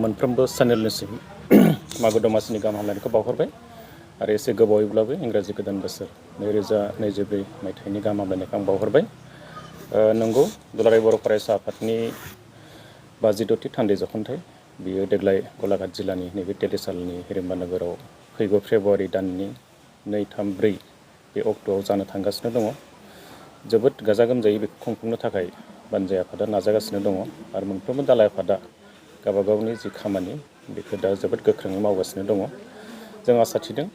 मोनफ्रोमबो चेनेलनिसिम मागो दमासिनि गाहाम हामलायनायखौ बावहरबाय आरो एसे गोबावैब्लाबो इंराजि गोदान बोसोर 2024 मायथाइनि गाहाम हामलायनायखौ आं बावहरबाय। नंगौ दुलाराय बर' फरायसा आफादनि 56थि थान्दै जख'न्थाइ बियो देग्लाय गलाघाट जिल्लानि नैबे टेलिसालनि हिरिम्बा नोगोराव फैगौ फेब्रुवारि दाननि 2, 3, 4 बे अक्ट'आव जानो थांगासिनो दङ। जोबोद गाजा गोमजायै बेखौ खुंफुंनो थाखाय बानजाय आफादा नाजागासिनो दङ आरो मोनफ्रोमबो दालाय आफादा गावबागावनि जि खामानि बेखौ दा जोबोद गोख्रोङै मावगासिनो दङ। जों आसा थिदों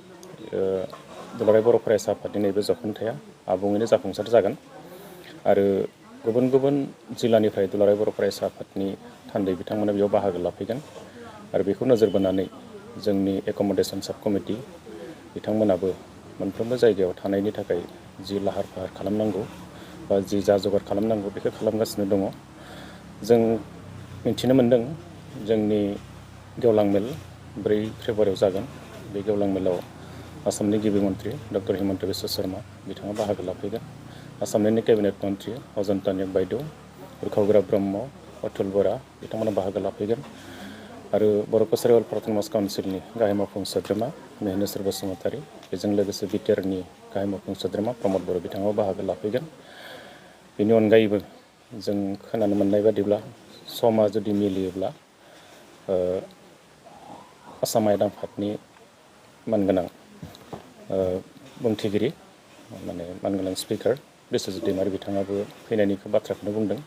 दुलाराय बर' फरायसा आफादनि नैबे जख'न्थाइआ आबुङैनो जाफुंसार जागोन आरो गुबुन गुबुन जिल्लानिफ्राय दुलाराय बर' फरायसा आफादनि थान्दै बिथांमोना बेयाव बाहागो लाफैगोन आरो बेखौ नोजोर बोनानै जोंनि एकमडेसन साब कमिटि बिथांमोनाबो मोनफ्रोमबो जायगायाव थानायनि थाखाय जि लाहार फाहार खालामनांगौ बा जि जा जगार खालामनांगौ बेखौ खालामगासिनो दङ। जों मिथिनो मोन्दों जोंनि गेवलां मेल 4 फेब्रुवारियाव जागोन। बे गेवलां मेलाव आसामनि गिबि मन्थ्रि डक्टर हिमन्त बिश्व शर्मा बिथाङा बाहागो लाफैगोन। आसामनि केबिनेट मन्थ्रि अजन्ता नेउग बायद', उर्खावग्रा ब्रह्म, अतुल बरा बिथांमोना बाहागो लाफैगोन आरो बर' कसारि अट'नमास काउन्सिलनि गाहाय मावफुं सोद्रोमा मेहनेश्वर बसुमतारी, बेजों लोगोसे बिटिआरनि गाहाय मावफुं सोद्रोमा प्रमद बर' बिथाङाबो बाहागो लाफैगोन। बेनि अनगायैबो जों खोनानो मोननाय बादिब्ला समा जुदि मिलियोब्ला आसाम आयदा आफादनि मानगोनां बुंथिगिरि मानगोनां स्पिकार बिस्वजित दैमारि बिथाङाबो फैनायनि बाथ्राखौनो बुंदों।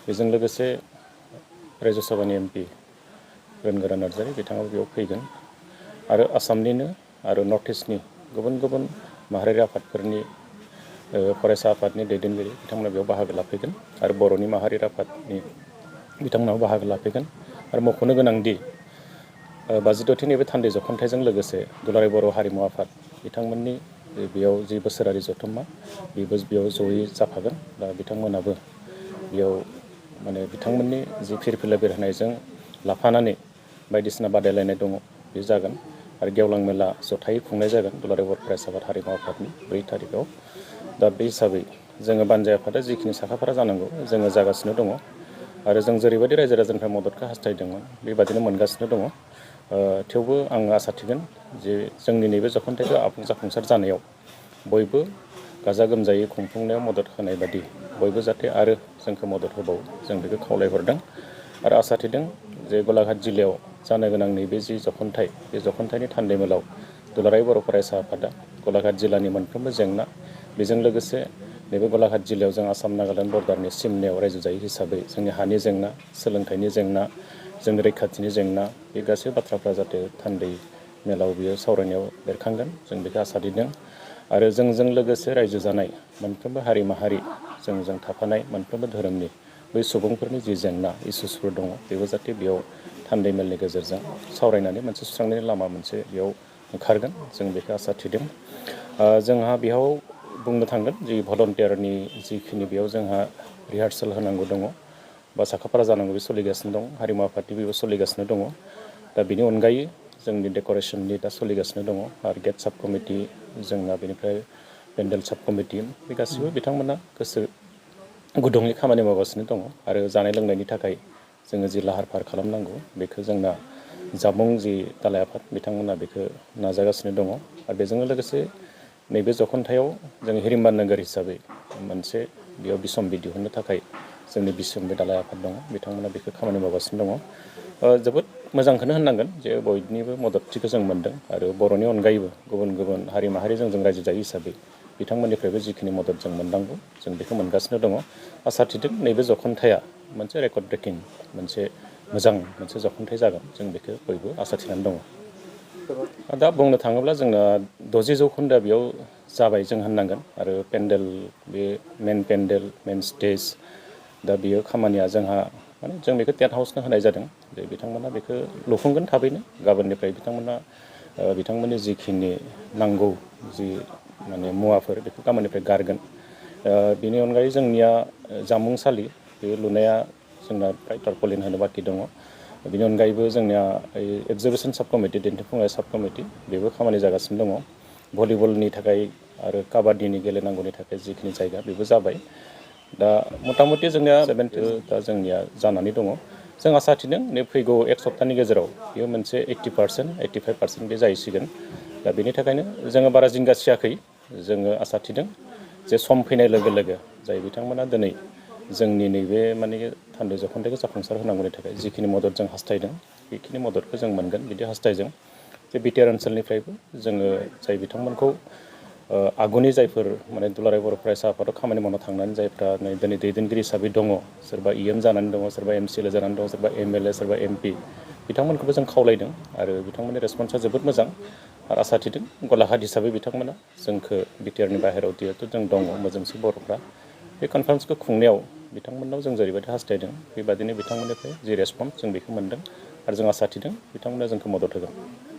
बेजों लोगोसे रायजो सभानि एमपि रोनगोरा नार्जारि बिथाङाबो बेयाव फैगोन आरो आसामनिनो आरो नर्थ इस्टनि गुबुन गुबुन माहारियारि आफादफोरनि फरायसा आफादनि दैदेनगिरि बिथांमोना बेयाव बाहागो लाफैगोन आरो बर'नि माहारियारि आफादनि बिथांमोनाबो बाहागो लाफैगोन आरो मख'नो गोनांदि 56थि नैबे थान्दै जख'न्थाइजों लोगोसे दुलाराय बर' हारिमु आफाद बिथांमोननि बेयाव जि बोसोरारि जथुम्मा बेबो बेयाव जयै जाफागोन। दा बिथांमोनाबो बेयाव बिथांमोननि जि फिरफिला बेरहोनायजों लाफानानै बायदिसिना बादायलायनाय दङ बे जागोन आरो गेवलां मेला जथायै खुंनाय जागोन दुलाराय बर' फरायसा आफाद हारिमु आफादनि 4 थारिखआव। दा बे हिसाबै जोङो बानजाय आफादा जिखिनि साखाफारा जानांगौ जोङो जागासिनो दङ आरो जों जेरैबायदि रायजो राजानिफ्राय मददखौ हास्थायदोंमोन बेबादिनो मोनगासिनो दङ। थेवबो आं आसा थिगोन जे जोंनि नैबे जख'न्थाइखौ आबुं जाफुंसार जानायाव बयबो गाजा गोमजायै खुंफुंनायाव मदद होनाय बादि बयबो जाहाथे आरो जोंखौ मदद होबावो जों बेखौ खावलायहरदों आरो आसा थिदों जे गलाघाट जिल्लायाव जानो गोनां नैबे जि जख'न्थाइ बे जख'न्थाइनि थान्दै मेलाव दुलाराय बर' फरायसा आफादा गलाघाट जिल्लानि मोनफ्रोमबो जेंना बेजों लोगोसे नैबे गलाघाट जिल्लायाव जों आसाम नागालेण्ड बर्डारनि सिमनायाव रायजो जायो हिसाबै जोंनि हानि जेंना, सोलोंथाइनि जेंना, जोंनि रैखाथिनि जेंना बे गासै बाथ्राफ्रा जाहाथे थान्दै मेलाव बियो सावरायनायाव बेरखांगोन जों बेखौ आसा थिदों आरो जोंजों लोगोसे रायजो जानाय मोनफ्रोमबो हारि माहारि जोंजों थाफानाय मोनफ्रोमबो धोरोमनि बै सुबुंफोरनि जि जेंना इसुसफोर दङ बेबो जाहाथे बेयाव थान्दै मेलनि गेजेरजों सावरायनानै मोनसे सुस्रांनायनि लामा मोनसे बेयाव ओंखारगोन जों बेखौ आसा थिदों। जोंहा बेयाव बुंनो थांगोन जि भलन्टियारनि जिखिनि बेयाव जोंहा रिहार्सेल होनांगौ दङ बा साखाफारा जानांगौ बे सोलिगासिनो दं, हारिमु आफादनि बेबो सोलिगासिनो दङ। दा बेनि अनगायै जोंनि डेक'रेसननि दा सोलिगासिनो दङ आरो गेट साब कमिटि जोंना बेनिफ्राय पेन्डेल साब कमिटि बे गासैबो बिथांमोना गोसो गुदुङै खामानि मावगासिनो दङ आरो जानाय लोंनायनि थाखाय जोङो जि लाहार फाहार खालामनांगौ बेखौ जोंना जामुं जि दालाय आफाद बिथांमोना बेखौ नाजागासिनो दङ आरो बेजोंनो लोगोसे नैबे जख'न्थायाव जों हिरिम्बा नोगोर हिसाबै मोनसे बेयाव बिसम्बि दिहुननो थाखाय जोंनि बिसम्बि दालाय आफाद दङ बिथांमोना बेखौ खामानि मावगासिनो दङ। जोबोद मोजांखौनो होननांगोन जे बयनिबो मददथिखौ जों मोन्दों आरो बर'नि अनगायैबो गुबुन गुबुन हारि माहारिजों जों रायजो जायो हिसाबै बिथांमोननिफ्रायबो जिखिनि मदद जों मोननांगौ जों बेखौ मोनगासिनो दङ। आसा थिदों नैबे जख'न्थाइआ मोनसे रेकर्ड ब्रेकिं मोनसे मोजां मोनसे जख'न्थाइ जागोन जों बेखौ बयबो आसा थिनानै दङ। दा बुंनो थाङोब्ला जोंना 60 जौखोन्दोआ बेयाव जाबाय जों होननांगोन आरो पेन्डेल बे मेन स्टेज दा बेयो खामानिया जोंहा जों बेखौ टेन्ट हाउसनो होनाय जादों जे बिथांमोना बेखौ लुफुंगोन थाबैनो गाबोननिफ्राय बिथांमोना बिथांमोननि जिखिनि नांगौ जि मुवाफोर बेखौ गाबोननिफ्राय गारगोन। बेनि अनगायै जोंनिया जामुंसालि बे लुनाया जोंना फ्राय टारपलिन होनो बाखि दङ। बेनि अनगायैबो जोंनिया एक्जिबिसन साब कमिटि दिन्थिफुंनाय साब कमिटि बेबो खामानि जागासिनो दङ। भलिबलनि थाखाय आरो काबादिनि गेलेनांगौनि थाखाय जिखिनि जायगा बेबो जाबाय। दा मथा मथि जोंनिया 70 दा जोंनिया जानानै दङ। जों आसा थिदों नै फैगौ एक सप्तानि गेजेराव बेयो मोनसे 80%, 85% बे जाहैसिगोन। दा बेनि थाखायनो जोङो बारा जिंगा सियाखै। जोङो आसा थिदों जे सम फैनाय लोगो लोगो जाय बिथांमोना दिनै जोंनि नैबे माने थान्दै जख'न्थाइखौ जाफुंसार होनांगौनि थाखाय जिखिनि मदद जों हास्थायदों बेखिनि मददखौ जों मोनगोन बिदि हास्थायजों जे बिटिआर ओनसोलनिफ्रायबो जोङो जाय बिथांमोनखौ आगुनि जायफोर माने दुलाराय बर' फरायसा आफादाव खामानि मावनो थांनानै जायफ्रा दिनै दैदेनगिरि हिसाबै दङ, सोरबा इएम जानानै दङ, सोरबा एमसिएलए जानानै दङ, सोरबा एमएलए, सोरबा एमपि, बिथांमोनखौबो जों खावलायदों आरो बिथांमोननि रेसपन्सआ जोबोद मोजां आरो आसा थिदों गलाघाट हिसाबै बिथांमोना जोंखौ बिटिआरनि बाहेरायाव जिहेथु जों दङ मोजोमसे बर'फ्रा बे कनफारेन्सखौ खुंनायाव बिथांमोननाव जों जेरैबायदि हास्थायदों बेबादिनो बिथांमोननिफ्राय जि रेसपन्स जों बेखौ मोन्दों आरो जों आसा थिदों बिथांमोना जोंखौ मदद होगोन।